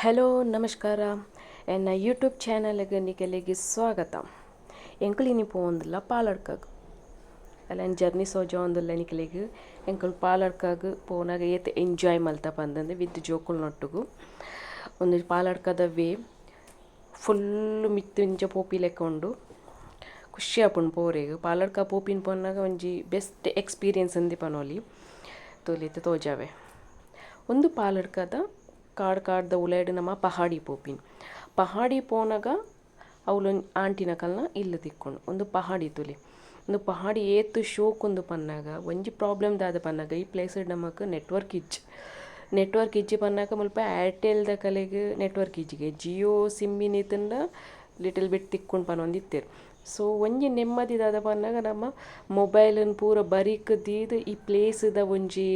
Hello ನಮಸ್ಕಾರ, ಎನ್ನ YouTube ಚಾನಲ್ಗೆ ನಿಕಲೆಗೆ ಸ್ವಾಗತ. ಎಂಕುಲು ಇನಿ ಪೋವೊಂದುಲ್ಲ ಪಾಲಡ್ಕಗ್. ಅಲ್ಲ ಜರ್ನಿ ಸೋಜೊಂದುಲ್ಲ ನಿಕಲೆಗ್. ಎಂಕುಲು ಪಾಲಡ್ಕಗ್ ಪೋನಾಗ ಏತ್ ಎಂಜಾಯ್ ಮಲ್ತ ಪಂದಂದು ವಿತ್ ಜೋಕುಲ್ನೊಟ್ಟುಗು. ಒಂದು ಪಾಲಡ್ಕದ ವೇ ಫುಲ್ ಮಿತ್ತ್ ಇಂಚ ಪೋಪಿ ಲೆಕ್ಕ ಉಂಡು. ಖುಷಿ ಆಪುಂಡು ಪೋರೆಗ್. ಪಾಲಡ್ಕ ಪೋಪಿನ ಪೋನಾಗ ಒಂಜಿ ಬೆಸ್ಟ್ ಎಕ್ಸ್ಪೀರಿಯನ್ಸ್ ಅಂದ್ ಪನೊಲಿ. ತೋಲಿತ್ ತೋಜಾವೆ. ಒಂದು ಪಾಲಡ್ಕದ ಕಾಡ್ ಕಾಡ್ದ ಉಲೈಡ್ ನಮ ಪಹಾಡಿ ಪೋಪಿನ್. ಪಹಾಡಿ ಪೋನಗ ಅವ್ಲು ಆಂಟಿನಕಲ್ನ ಇಲ್ಲ್ ತಿಕ್ಕುಂಡು. ಒಂದು ಪಹಾಡಿ ತೂಲೆ. ಒಂದು ಪಹಾಡಿ ಏತ್ ಶೋಕುಂದು ಪನ್ನಗ ಒಂಜಿ ಪ್ರಾಬ್ಲಮ್ ದಾದ ಪನ್ನಗ ಈ ಪ್ಲೇಸ್ ನಮಕ್ ನೆಟ್ವರ್ಕ್ ಇಜ್ಜಿ. ನೆಟ್ವರ್ಕ್ ಇಜ್ಜಿ ಪನ್ನಗ ಮುಲ್ಪ ಏರ್ಟೆಲ್ ದಕಲೆಗ್ ನೆಟ್ವರ್ಕ್ ಇಜ್ಜಿಗೆ. ಜಿಯೋ ಸಿಮ್ ಇತ್ತಿಂಡ ಲಿಟಲ್ ಬಿಟ್ ತಿಕ್ಕುಂಡು ಪನೊಂದಿತ್ತೆರ್. ಸೊ ಒಂಜಿ ನೆಮ್ಮದಿ ದಾದ ಪನ್ನಗ ನಮ್ಮ ಮೊಬೈಲ್ ನ್ ಪೂರ ಬರಿಕ್ ದೀದ್ ಈ ಪ್ಲೇಸ್ ದ ಒಂಜಿ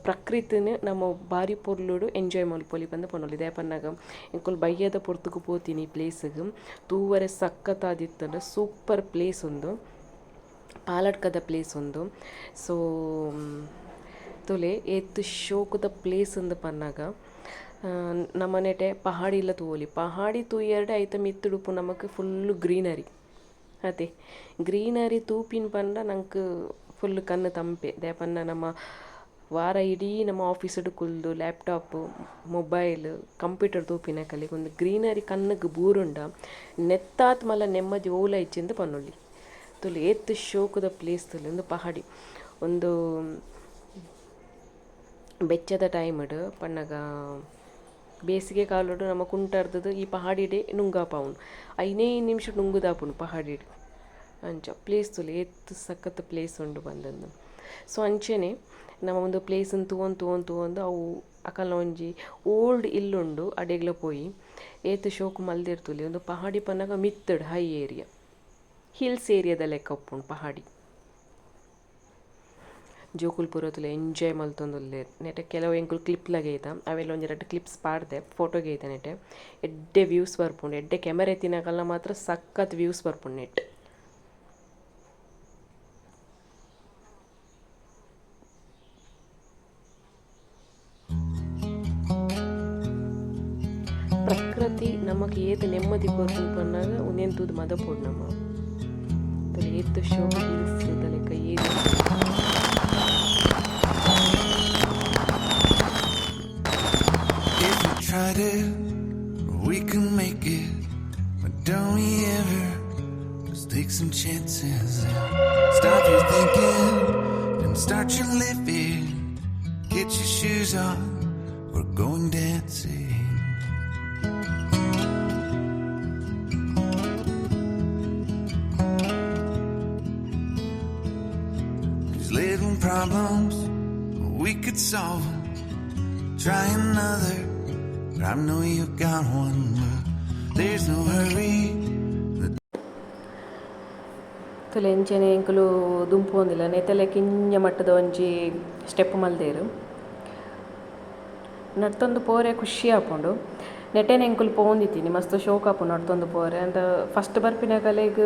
ಪ್ರಕೃತಿನ್ ನಮ ಬಾರಿ ಪೊರ್ಲುಡು ಎಂಜಾಯ್ ಮಲ್ಪೊಲಿ ಪಂದ್ ಪನೊಲಿ. ದಾಯೆ ಪನ್ನಗ ಎಂಕುಲು ಬಯ್ಯದ ಪೊರ್ತುಗು ಪೋತಿನಿ ಈ ಪ್ಲೇಸ್ ಗ್ ತೂವರೆ ಸಖತ್ತಾದಿತ್ತುಂಡು ಸೂಪರ್ ಪ್ಲೇಸ್ ಉಂದು. ಪಾಲಡ್ಕದ ಪ್ಲೇಸ್ ಉಂದು. ಸೊ ತೂಲೆ ಏತ್ ಶೋಕುದ ಪ್ಲೇಸ್ ಇಂದ್ ಪನ್ನಗ ನಮನೆಟೆ ಪಹಾಡಿಲ ತೂವೊಲಿ. ಪಹಾಡಿ ತೂಯೆರ್ಡ ಐತ ಮಿತ್ತುಡುಪ್ಪು ನಮಕ್ ಫುಲ್ಲ್ ಗ್ರೀನರಿ ಅತೆ ಗ್ರೀನರಿ ತೂಪಿನ ಪಂಡ ನಂಕ್ ಫುಲ್ಲ್ ಕಣ್ಣು ತಂಪೆ. ದಾಯೆ ಪಂಡ ನಮ ವಾರ ಇಡೀ ನಮ್ಮ ಆಫೀಸ್ ಕುಲ್ದು ಲ್ಯಾಪ್ಟಾಪ್ ಮೊಬೈಲ್ ಕಂಪ್ಯೂಟರ್ ತೂಪಿನಕಲೆಗ್ ಒಂದು ಗ್ರೀನರಿ ಕಣ್ಣುಗ್ ಬೂರುಂಡ ನೆತ್ತಾತ್ ಮಲ್ಲ ನೆಮ್ಮದಿ ಓಲ ಇಜ್ಜಿಂದ್ ಪನೊಲಿ. ತೂಲೆ ಏತ್ ಶೋಕುದ ಪ್ಲೇಸ್ ತೂಲೆ ಉಂದು ಪಹಾಡಿ. ಉಂದು ಬೆಚ್ಚದ ಟೈಮ್ ಡ್ ಪನ್ನಗ ಬೇಸಿಗೆ ಕಾಲೊಡು ನಮ ಕುಂಟರ್ದದು ಈ ಪಹಾಡಿಡೆ ನುಂಗಾಪಾವುನು 5 ನಿಮಿಷ ನುಂಗುದಾಪುಂಡು ಪಹಾಡಿಡ್. ಅಂಚ ಪ್ಲೇಸ್ ತೂಲೆ ಏತ್ ಸಖತ್ ಪ್ಲೇಸ್ ಉಂಡು ಪಂದಂದು. ಸೊ ಅಂಚನೆ ನಮ ಒಂದು ಪ್ಲೇಸ್ ತೂವೊಂದು ತೂವೊಂದು ತೂವೊಂದು ಅವು ಅಕಲ್ನ ಒಂಜಿ ಓಲ್ಡ್ ಇಲ್ಲುಂಡು ಅಡೆಗ್ಲ ಪೋಯಿ ಏತ್ ಶೋಕು ಮಲ್ದೆರ್ ತೂಲೆ. ಉಂದು ಪಹಾಡಿ ಪನ್ನಗ ಮಿತ್ತುಡ್ ಹೈ ಏರಿಯಾ ಹಿಲ್ಸ್ ಏರಿಯಾದ ಲೆಕ್ಕ ಉಪ್ಪುಂಡು ಪಹಾಡಿ. ಜೋಕುಲು ಪೂರ ತೂಲೆ ಎಂಜಾಯ್ ಮಲ್ತೊಂದುಲ್ಲೆರ್. ನೆಟೆ ಕೆಲವು ಎಂಕುಲು ಕ್ಲಿಪ್ ಲಗೈತ ಅವೆಲ್ಲ ಒಂಜಿ ರಡ್ಡ್ ಕ್ಲಿಪ್ಸ್ ಪಾಡ್ದೆ ಫೋಟೋ ಗೈತ ನೆಟೆ ಎಡ್ಡೆ ವ್ಯೂಸ್ ಬರ್ಪುಂಡು. ಎಡ್ಡೆ ಕ್ಯಾಮೆರಾ ಇತ್ತಿನಕಲ್ನ ಮಾತ್ರ ಸಖತ್ ವ್ಯೂಸ್ ಬರ್ಪುಂಡು ನೆಟ್. ಪ್ರಕೃತಿ ನಮಕ್ ಏತ್ ನೆಮ್ಮದಿ ಕೊರ್ಪುಂಡು ಪನ್ನಗ ಉಂದೆನ್ ತೂದು ಮದಪೊಡು ನಮ. ತೂಲೆ ಏತ್ ಶೋಕು ಹಿಲ್ಸ್ ದ ಲೆಕ area. If we tried it, we can make it. But don't we ever just take some chances? Stop your thinking and start your living. Get your shoes on, we're going dancing. These little problems, we could solve them. Try another, but I know you got one. But there's no hurry. ತೂಲೆ ಇಂಚನೆ ಎಂಕುಲು ದುಂಪು ಪೋವೊಂದುಲ್ಲ ನೆತ್ತಲೆ ಕಿಂಜ ಮಟ್ಟದ ಒಂಜಿ step ಮಲ್ದೆರ್. ನಡ್ತೊಂದು ಪೋರೆ ಖುಷಿ ಆಪುಂಡು. ನೆಟೆನೆ ಎಂಕುಲು ಪೋವೊಂದಿತ್ತೀನಿ ಮಸ್ತ್ ಶೋಕ್ ಆಪುಂಡು ನಡ್ತೊಂದು ಪೋರೆ. ಅಂಡ ಫಸ್ಟ್ ಬರ್ಪಿನಕಲೆಗ್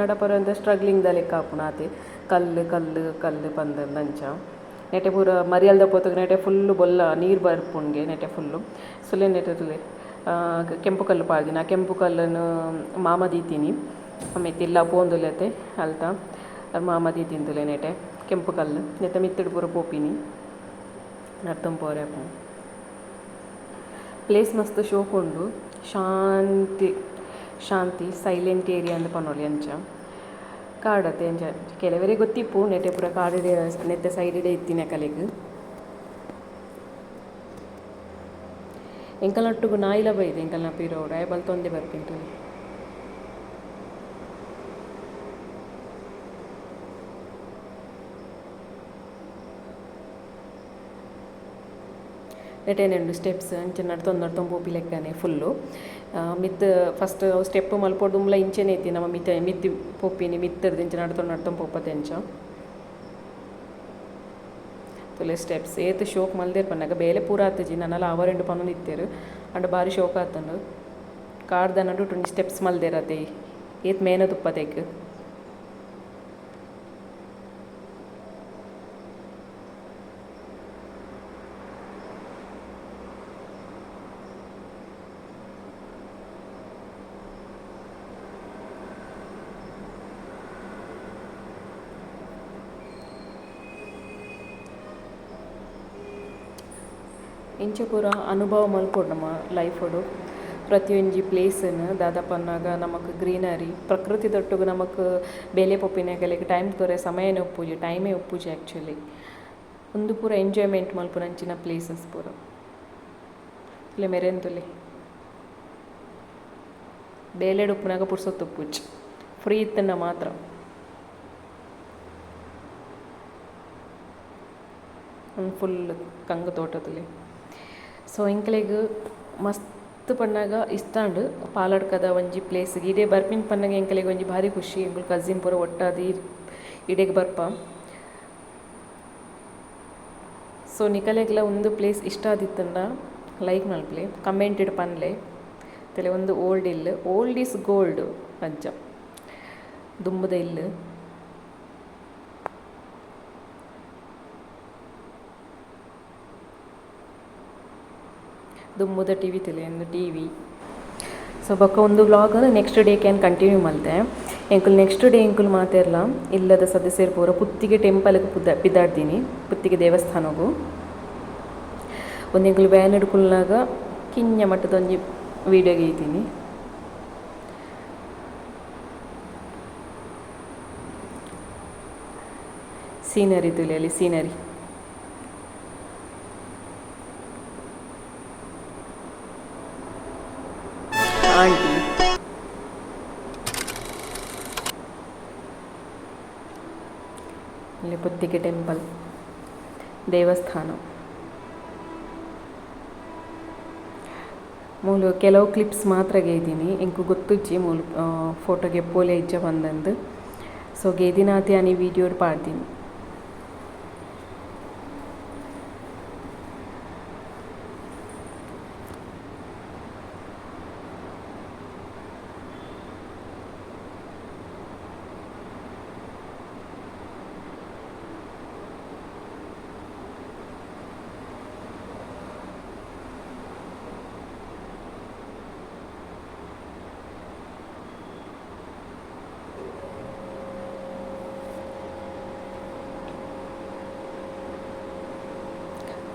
ನಡಪರೆ ಒಂತೆ ಸ್ಟ್ರಗ್ಲಿಂಗ್ ದ ಲೆಕ್ಕ ಆಪುಂಡು ಆತೆ. ಕಲ್ಲು ಕಲ್ಲು ಕಲ್ಲು ಪಂದ್ ಅಂಚ. ನೆಟೆ ಪೂರ ಮರಿಯಲ್ದ ಪೊರ್ತುಗು ನೆಟೆ ಫುಲ್ಲ್ ಬೊಲ್ಲ ನೀರು ಬರ್ಪುಂಡು ನೆಟೆ ಫುಲ್ಲು. ಸುಲೆ ನೆಟೆ ತೂಲೆ ಕೆಂಪು ಕಲ್ಲು ಪಾಡ್ದಿನ ಆ ಕೆಂಪು ಕಲ್ಲುನು ಮಾಮ ದೀತಿನಿ. ಮಿತ್ತ್ ಪೋವೊಂದುಲ್ಲೆತೆ ಅಲ್ತ ಮಾಮ ದೀತಿನಿ ತೂಲೆ ನೆಟೆ ಕೆಂಪು ಕಲ್ಲು ನೆತ್ತ ಮಿತ್ತುಡು ಪೂರ ಪೋಪಿನಿ ನಡ್ತೊಂದು ಪೋರೆ ಆಪುಂಡು. ಪ್ಲೇಸ್ ಮಸ್ತ್ ಶೋಕು ಉಂಡು. ಶಾಂತಿ ಶಾಂತಿ ಸೈಲೆಂಟ್ ಏರಿಯಾ ಅಂದ್ ಪನೊಲಿ ಅಂಚ. ಕಾಡತೆ ಅಂಚ ಕೆಲವೆರೆಗ್ ಗೊತ್ತಿಪ್ಪು ನೆಟೆ ಪೂರ ಕಾಡುಡೆ ನೆತ್ತ ಸೈಡ್ ಡೆ ಇತ್ತಿನಕಲೆಗ್. ಎಂಕಲ್ನೊಟ್ಟುಗು ನಾಯಿಲ ಬೈದೆ ಎಂಕಲ್ನ ಪಿರವುಡು ಆಯೆ ಬಲ್ತೊಂದೆ ಬರ್ಪಿನಿ ತೂಲೆ. ನೆಟೇನೆ ಉಂಡು ಸ್ಟೆಪ್ಸ್ ಅಂಚ ನಡ್ತೊಂದು ನಡ್ತೊಂದು ಪೋಪಿ ಲೆಕ್ಕನೆ ಫುಲ್ಲು. ಮಿತ್ತ್ ಫಸ್ಟ್ ಅವು ಸ್ಟೆಪ್ ಮಲ್ಪೊಡು ದುಂಬುಲ ಇಂಚೆನೆ ಇತ್ತಿ ನಮ ಮಿತ್ತ ಮಿತ್ತ್ ಪೋಪಿನಿ ಮಿತ್ತುರ್ದು ಇಂಚ ನಡ್ತೊಂದು ನಡ್ತೊಂದು ಪೋಪತೆ ಅಂಚ. ತೂಲೆ ಸ್ಟೆಪ್ಸ್ ಏತ್ ಶೋಕ್ ಮಲ್ದೆರ್ ಪನ್ನಗ ಬೇಲೆ ಪೂರ ಆತುಜಿ ನನಲ ಆವರೆಂಡು ಪನೊಂದಿತ್ತೆರ್ ಆಂಡ ಬಾರಿ ಶೋಕ್ ಆತುಂಡು. ಕಾಡ್ದ ನಡುಟು ಒಂಜಿ ಸ್ಟೆಪ್ಸ್ ಮಲ್ದೆರ್ ಅತೆ ಏತ್ ಮೇನತ್ ಉಪ್ಪತೆ ಐಕ್. ಇಂಚ ಪೂರ ಅನುಭವ ಮಲ್ಪೊಡು ನಮ್ಮ ಲೈಫುಡು. ಪ್ರತಿಯೊಂಜಿ ಪ್ಲೇಸ್ನ್ ದಾದ ಪನ್ನಗ ನಮಕ್ ಗ್ರೀನರಿ ಪ್ರಕೃತಿ ದೊಟ್ಟುಗು ನಮಕ್ ಬೇಲೆ ಪೋಪಿನಗಲೆಗ್ ಟೈಮ್ ಕೊರೆ ಸಮಯನೇ ಉಪ್ಪುಜಿ, ಟೈಮೇ ಉಪ್ಪುಜಿ ಆಕ್ಚುಲಿ. ಉಂದು ಪೂರ ಎಂಜಾಯ್ಮೆಂಟ್ ಮಲ್ಪುನಂಚಿನ ಪ್ಲೇಸಸ್ ಪೂರ. ತೂಲೆ ಮೆರೆನ್ ತೂಲೆ ಬೇಲೆಡ್ ಉಪ್ಪುನಗ ಪುರ್ಸೊತ್ತು ಉಪ್ಪುಜಿ, ಫ್ರೀ ಇತ್ತುಂಡ ಮಾತ್ರ. ಫುಲ್ ಕಂಗು ತೋಟ ತೂಲೆ. ಸೊ ಎಂಕ್ಲೆಗ್ ಮಸ್ತ್ ಪನ್ನಗ ಇಷ್ಟ ಉಂಡು ಪಾಲಡ್ಕದ ಒಂಜಿ ಪ್ಲೇಸ್. ಇಡೆ ಬರ್ಪಿನ ಪನ್ನಗ ಎಂಕ್ಲೆಗ್ ಒಂಜಿ ಭಾರಿ ಖುಷಿ. ಎಂಕುಲು ಕಸಿನ್ ಪೂರ ಒಟ್ಟಾದ್ ಇಡೆಗ್ ಬರ್ಪ. ಸೊ ನಿಕಲೆಗ್ಲ ಉಂದು ಪ್ಲೇಸ್ ಇಷ್ಟ ಆದಿತ್ತುಂಡ ಲೈಕ್ ಮಲ್ಪಲೆ, ಕಮೆಂಟ್ ಇಡ್ ಪನ್ಲೆ. ತಲೆ ಒಂದು ಓಲ್ಡ್ ಇಲ್ಲು, ಓಲ್ಡ್ is gold ಅಜ್ಜ ದುಂಬುದ ಇಲ್ಲು. ದುಂಬುದ ಟಿವಿ ತಲೆ ಒಂದು ಟಿವಿ. ಸೊ ಬೊಕ್ಕ ಒಂದು vlog next day can continue ಮಲ್ತೆ. ಎಂಕುಲು ನೆಕ್ಸ್ಟ್ ಡೇ ಎಂಕುಲು ಮಾತೆರ್ಲ ಇಲ್ಲದ ಸದಸ್ಯರು ಪೂರ ಪುತ್ತಿಗೆ ಟೆಂಪಲ್ಗೆ ಪಿದಾಡ್ದೀನಿ, ಪುತ್ತಿಗೆ ದೇವಸ್ಥಾನಗು. ಒಂದು ಎಂಕುಲು ವ್ಯಾನ್ ಕುಲ್ನಾಗ ಕಿಂಜ ಮಟ್ಟದ ಒಂಜಿ ವೀಡಿಯೋ ಗೇಯ್ತೀನಿ. ಸೀನರಿ ತೂಲೆ ಅಲ್ಲಿ ಸೀನರಿ. ಆಂಟಿ ಇಲ್ಲಿ ಪುತ್ತಿಗೆ ಟೆಂಪಲ್ ದೇವಸ್ಥಾನ. ಮೂಲು ಕೆಲವು ಕ್ಲಿಪ್ಸ್ ಮಾತ್ರ ಗೇಯ್ದೀನಿ, ಎಂಕು ಗೊತ್ತುಜ್ಜಿ ಮೂಲು ಫೋಟೋಗೆ ಪೋಲೆ ಇಜ್ಜ ಬಂದಂದು. ಸೊ ಗೇದಿನಾತಿ ಆನಿ ವೀಡಿಯೋಡ್ ಪಾಡ್ದೀನಿ.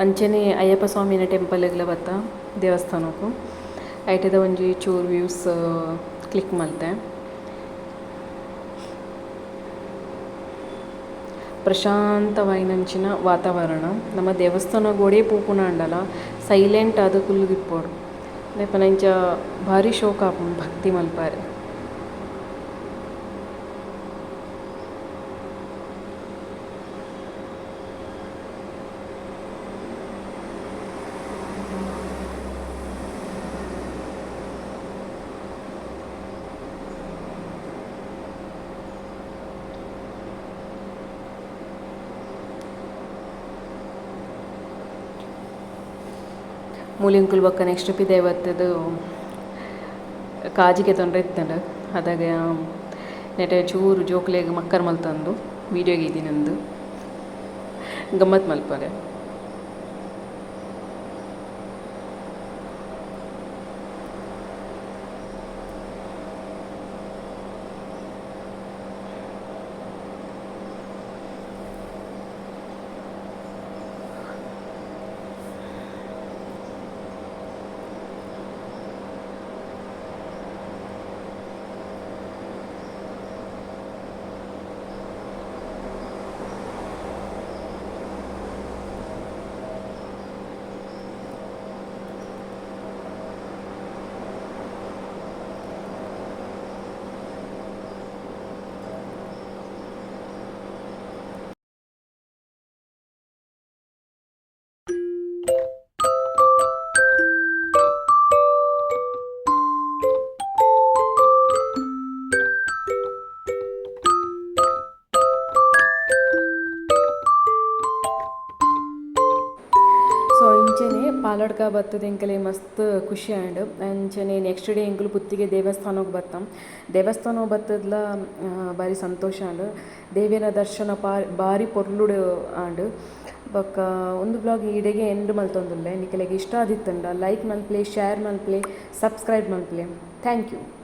ಅಂಚನೆ ಅಯ್ಯಪ್ಪ ಸ್ವಾಮಿನ ಟೆಂಪಲ್ಗ್ಲ ಬತ್ತ ದೇವಸ್ಥಾನಕ್ಕೂ ಐಟದ ಒಂಜಿ ಚೂರು ವ್ಯೂಸ್ ಕ್ಲಿಕ್ ಮಲ್ತೆ. ಪ್ರಶಾಂತವಾಯಿನಂಚಿನ ವಾತಾವರಣ. ನಮ್ಮ ದೇವಸ್ಥಾನ ಗೋಡೆ ಪೋಪುನ ಅಂಡಲ ಸೈಲೆಂಟ್ ಆದ್ ಕುಲ್ಲುದಿಪ್ಪೊಡು. ದಾಯೆ ಇಂಚ ಭಾರಿ ಶೋಕ ಆಪುಂಡು ಭಕ್ತಿ ಮಲ್ಪರೆ. ಮೂಲಿಂಕುಲು ಬೊಕ್ಕ ನೆಕ್ಸ್ಟ್ ಪಿದೈ ಕಾಜಿಗೆ ತೊಂದರೆ ಇತ್ತಂಡು. ಅದಾಗ ನೆಟೆ ಚೂರು ಜೋಕ್ಲೆಗ್ ಮಕ್ಕರ್ ಮಲ್ತಂದು ವೀಡಿಯೋ ಗೀದಿನಂದು ಗಮ್ಮತ್ ಮಲ್ಪರೆ. ಸೊ ಇಂಚನೆ ಪಾಲಡ್ಕ ಬತ್ತದ ಎಂಕಲೆ ಮಸ್ತ್ ಖುಷಿ ಆಂಡ್. ಅಂಚನೆ ನೆಕ್ಸ್ಟ್ ಡೇ ಎಂಕುಲು ಪುತ್ತಿಗೆ ದೇವಸ್ಥಾನಕ್ಕೆ ಬತ್ತ. ದೇವಸ್ಥಾನ ಬತ್ತದ್ಲ ಬಾರಿ ಸಂತೋಷ ಆಂಡ್. ದೇವಿನ ದರ್ಶನ ಬಾರಿ ಪೊರ್ಲುಡು ಆಂಡ್. ಬೊಕ್ಕ ಒಂದು ಬ್ಲಾಗ್ ಇಡೆಗೆ ಎಂಡ್ ಮಲ್ತೊಂದುಲ್ಲೆ. ನಿಕಲೆಗ್ ಇಷ್ಟ ಆದಿತ್ತುಂಡ ಲೈಕ್ ಮಲ್ಪಲೆ, ಶೇರ್ ಮಲ್ಪಲೆ, ಸಬ್ಸ್ಕ್ರೈಬ್ ಮಲ್ಪಲೆ. Thank you.